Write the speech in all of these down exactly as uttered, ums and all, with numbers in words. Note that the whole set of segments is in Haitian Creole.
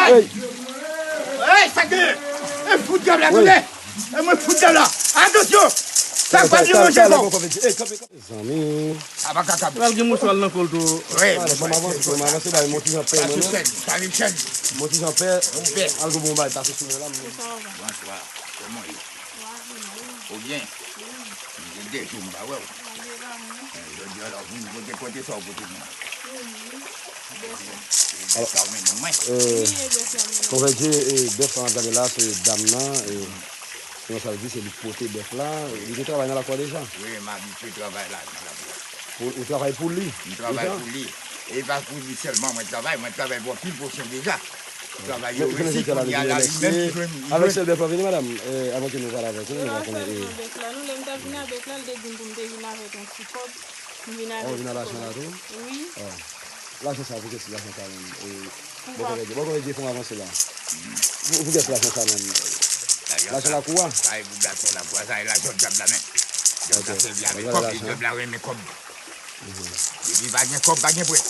Ey! Ey, sa gen! E fout dyab la, tande! E mwen fout dyab la! Atansyon! Sa k pral vin manje kò! Ey, kanpe, kanpe, zanmi! Sa pa ka kanpe! Pral gen mouchwa nan kò l tou. Wi, mouchwa. Ban m avanse, ban m avanse, bay, mwen ti jan pè, mwen, non. Sa vin chèn. Mwen ti jan pè. Al gon bon bay, pase sou mwen la, mwen. Bonswa. Kòman w ye? Ou byen? M gen de jou m pa wè w. Jodi a la, ou vin pote, pote sa w pote vin. Alò, Konvèdye, e, bèf sa n ap gade la, se dam nan, e, selon sa l di, se li k pote bèf la. Li te travay nan lakou a deja? Wi, m abitye travay la, nan lakou a. Pou, ou travay pou li? M travay pou li. E pa pou li sèlman mwen travay, mwen travay pou anpil pwochen deja. Travay yo resi, kounye a la, li menm ki jwenn, li jwenn. Avèk sèl bèf la vini, madanm, e, avan ke nou pale avèk ou, nou va konnen, e. Avèk la, non, lè m t ap vin avèk la, l te di m pou m te vin avèk yon ti kòb. M vin avèk ti kòb la. Wi. Lajan sa, pou kiyès lajan sa menm? E, bò Konvèdye, bò Konvèdye fè yon avanse la. Pou, pou kiyès lajan sa menm? Lajan lakou a? Sa e pou gason lakou a, sa e lajan dyab la menm. Dyab la sèvi avèk kòb, e dyab la renmen kòb. Depi pa gen kòb, pa gen prè.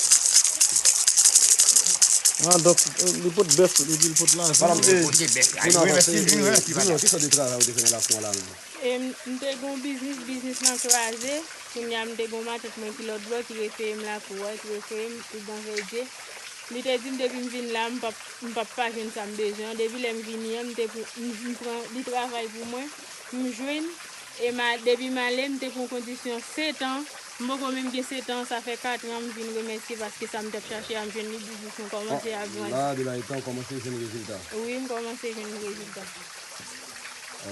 Ah, donk, li pot bèf, li di l pot lajan. Li pote bèf la. Li remèsye, li remèsye, madanm. Ki sòt de travay ou te fè nan lakou an la menm? E m, m te gen yon biznis, biznis lan kraze. Kounye a, m te gen yon matant mwen ki lòt bò, ki refere m lakou a, ki refere m pou Bon Verdye. Li te di m depi m vin la, m p ap, m p ap pa jwenn sa m bezwen an. Depi lè m vini an, m te pou, m, m pran, li travay pou mwen, m jwenn, e m a, depi m ale, m te pran kondisyon sèt an. M poko menm gen sèt an, sa fè kat an, m vin remèsye paske sa m t ap chache a, m jwenn li, biznis mwen kòmanse ap grandi. La, de la etan, w kòmanse jwenn rezilta. Wi, m kòmanse jwenn rezilta.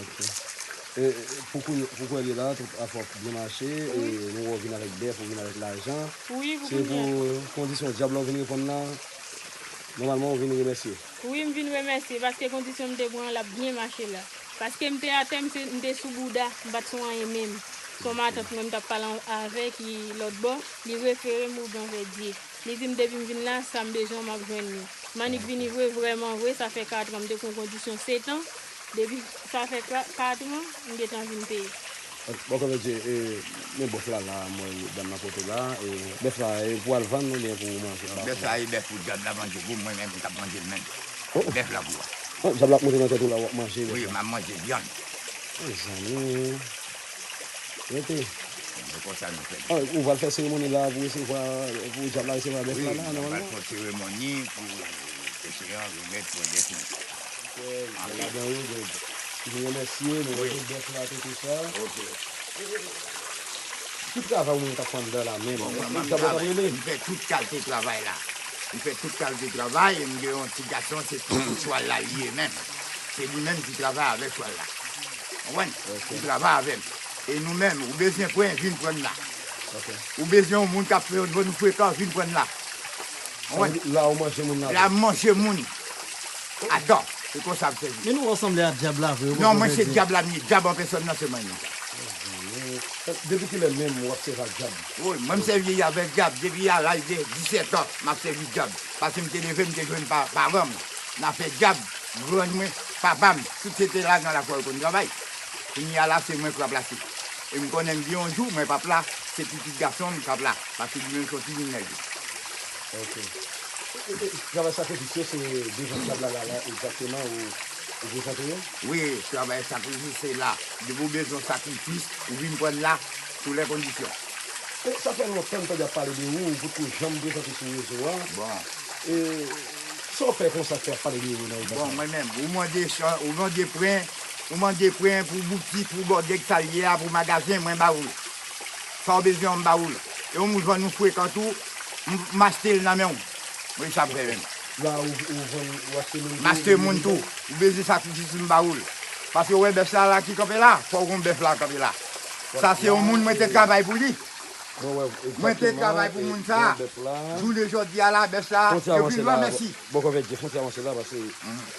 Ok. E, e, pou kounye, pou kounye a la, tout afè w ap byen mache, e nou wè w vin avèk bèf, ou vin avèk lajan. Wi, pou kounye a. Se pou kondisyon dyab la w vin reponn la, nòmalman w vin remèsye. Wi, m vin remèsye, paske kondisyon m te pran an, l ap byen mache la. Paske m te atè, m se, m te sou bouda, m pa t sou anyen menm. Se yon matant mwen m t ap pale an, avè ki lòt bò, li refere m pou Bon Verdye. Li di m depi m vin la, sa m bezwen an, m ap jwenn li. M annik vini vre, vrèman vre, sa fè kat an, m te pran kondisyon sèt an. Depi sa fè ka-, kat an, m gentan vin peye. Bon, Konvèdye, e, men bèf la la, mwen, dam nan pote la, e, bèf la, e pou al vann oubyen pou manje? Bèf la, e bèf pou dyab la manje, pou mwen menm, m t ap manje l menm. Bèf la pou a. Oh, dyab la ap monte nan tèt ou la, w ap manje bèf la? Wi, m ap manje vyann. Mezanmi. Rete. Se konsa nou fè. Ah, ou pral fè seremoni la pou resevwa, pou dyab la resevwa bèf la la, nòmalman? Wi, nou pral fè seremoni pou peche an remèt pou bèf nou. Anpil. Ladan yo, donk, nou remèsye, nou remèt bèf la, tout, tout sa. Ok. Ki travay ou menm k ap fè anndan la menm? Bon, mwen, mwen, dyab la t ap rele? M fè tout kalite travay la. M fè tout kalite travay, e m gen yon ti gason, se pou chwal la li ye menm. Se li menm ki travay avèk chwal la. Konprann? Li travay avè m. E nou menm, ou bezwen pwen, vin pran n la. Ou bezwen yon moun k ap fè nou frekan, vin pran n la. Konprann? La ou manje moun la. La m manje moun. Atò, se konsa m fè vi. Men nou wè w sanble a dyab la vre, non, mwen se dyab la m ye, dyab an pèsòn nan se mwen menm. Depi kilè menm w ap sèvi ak dyab? Wi, mwen m sèvi avèk dyab depi a laj de disèt an, m ap sèvi dyab. Paske m te leve, m te jwenn pa, paran m nan afè dyab, grann mwen, papa m, tout se te la nan lakou a yo konn travay. Kounye a la, se mwen k raplase. E m konnen m gen yon jou, mwen p ap la, se pitit gason m k ap la, paske li menm soti vin nèg. Ok. E, e, e, travay sakrifis yo, se devan dyab la, la, la, egzakteman, ou, ou prezante yo? Wi, travay sakrifis, se la. Depi w bezwen sakrifis, ou vin pran l la, sou lè kondisyon. E, sa fè lontan m tande y ap pale de ou, ou potko janm prezante sou rezo a. Bon. E, sa w fè konsa k fè y ap pale de ou nan rezo a? Bon, mwen menm, ou mande chan, ou mande pwen, ou mande pwen pou boutik, pou bòdèg, sa l ye a, pou magazen, mwen ba ou l. Sa w bezwen an, m ba ou l. E yon moun vann ou frekan tou, m, m achte l nan men w. Wi, sa m fè menm. La, ou, ou vann, ou achte moun tou? M achte moun tou. Ou bezwen sakrifis, m ba ou l. Paske w wè bèf sa la ki kanpe la, fò w gon bèf la kanpe la. Sa se yon moun mwen te travay pou li. Mwen te travay pou moun sa. Jounen jodi a la, bèf sa, yo vin remèsye. Bon, Konvèdye, fon ti avanse la, paske.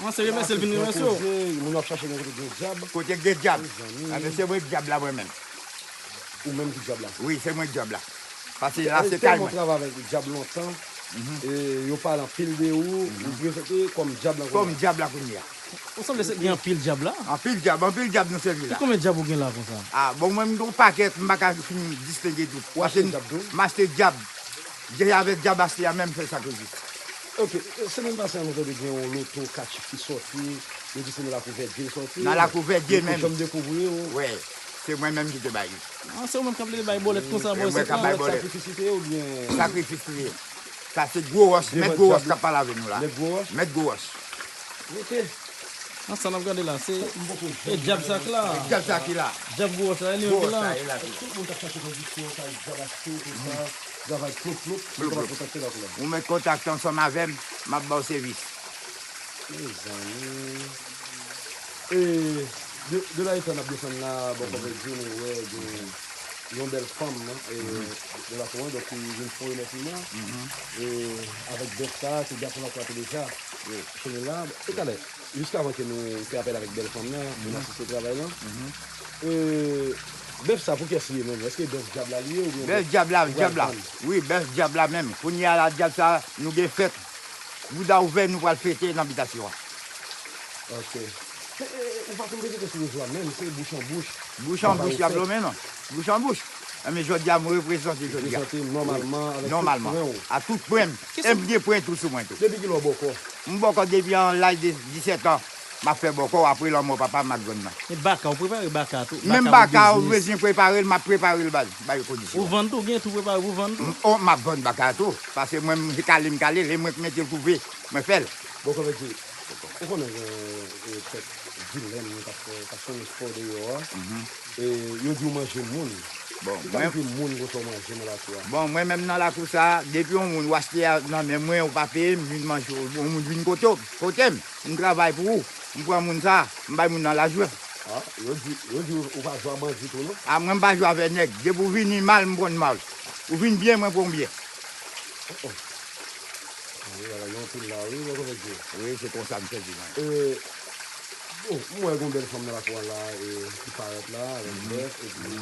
Avanse, remèsye l, vin remèsye w. Moun yo ap chache nan kote gen dyab. Kote gen dyab. Mezanmi. A, men se mwen k dyab la mwen menm. Ou menm ki dyab la? Wi, se mwen k dyab la. Paske la se kay mwen. Ou tèlman travay avèk dyab lontan, e yo pale anpil de ou, ou prezante kòm dyab la kounye a. Kòm dyab la kounye a. Ou sanble se gen anpil dyab la. Anpil dyab, anpil dyab nou sèvi la. E konbyen dyab ou gen la konsa? A, bon, mwen, m gen yon pakèt, m pa ka fin distenge tout. Ou achte dyab tou? M achte dyab. Gen avèk dyab achte a menm fè sakrifis. Ok, semèn pase a nou tande gen yon loto kat chif ki sòti, yo di se nan lakou Vèdye l sòti. Nan lakou Vèdye menm. Ou janm dekouvri yo? Wè, se mwen menm ki te bay li. Ah, se ou menm k ap leve bay bòlèt konsa, bò, se mwen k ap bay bòlèt. Sakrifis li te ye oubyen? Sakrifis li ye. Sa se gwo wòch, mèt gwo wòch k ap pale avè nou la. Mèt gwo wòch? Mèt gwo wòch. Ok. Nan sa n ap gade la, se e djab sa k la. Djab sa ki la. Djab gwo wòch la, e li menm ki la. Tout moun k ap chache kondisyon, kay djab achte, tout sa, djab al plop, plop, nou kapab kontakte lakou la. Ou mèt kontakte ansanm avè m, m ap ba w sèvis. Mezanmi. E de, de la eta n ap desann la, bò kò Vèdye, nou wè gen yon bèl fanm, e, de lakou an, donk, li vin fè yon remèsiman. E avèk bèf sa, se gason lakou a te deja. Kounye la, e talè, jiskavan ke nou fè apèl avèk bèl fanm nan, pou n asiste travay lan. E bèf sa, pou kiyès li ye menm? Èske bèf djab la li ye oubyen bèf djab la, djab la. Wi, bèf djab la menm. Kounye a la, djab sa, nou gen fèt. Bouda ouvè, nou pral fete nan bitasyon an. Ok. E, e, ou pa konn repete sou rezo a menm, se bouch an bouch. Bouch an bouch, y ap lonmen non. Bouch an bouch. Enben, jodi a, mwen reprezante jodi a. Reprezante nòmalman, avèk tout pwen ou. A tout pwen m. E m gen pwen tou sou mwen tou. Depi kilè w bòkò? M bòkò depi an laj de disèt an. M ap fè bòkò, apre lanmò papa m ak grann mwen. E baka, ou prepare baka tou? Menm baka, ou bezwen prepare l, m ap prepare l, bay, bay kondisyon. Ou vann tou, gen tou prepare pou vann tou? M, o, m ap vann baka tou. Paske mwen, m kale, m kale l, e mwen k mete l kouve, mwen fè l. Bòkò Vèdye, ou konnen gen, e, kèk dilèm k ap fè, k ap fè yon espò deyò a. E yo di w manje moun. Bon, ki kalite moun konsa w manje nan lakou a? Bon, mwen menm nan lakou sa, depi yon moun ou achte a nan men mwen, ou pa peye m, vin manje, yon moun vin kote w, kote m, m travay pou ou, m pran moun sa, m bay moun nan lajwen. Ah, yo di, yo di ou, ou pa jwe a bandi tou, non? Ah, mwen m pa jwe avè nèg. Depi ou vini mal, m pran mal. Ou vin byen, mwen pran w byen. Oh, oh. Wi, bagay yo anpil la, wi, bòkò Vèdye. Wi, se konsa m sezi mwen. E, bon, m wè gen yon bèl fanm nan lakou a la, e, ki parèt la, avèk bèf, epi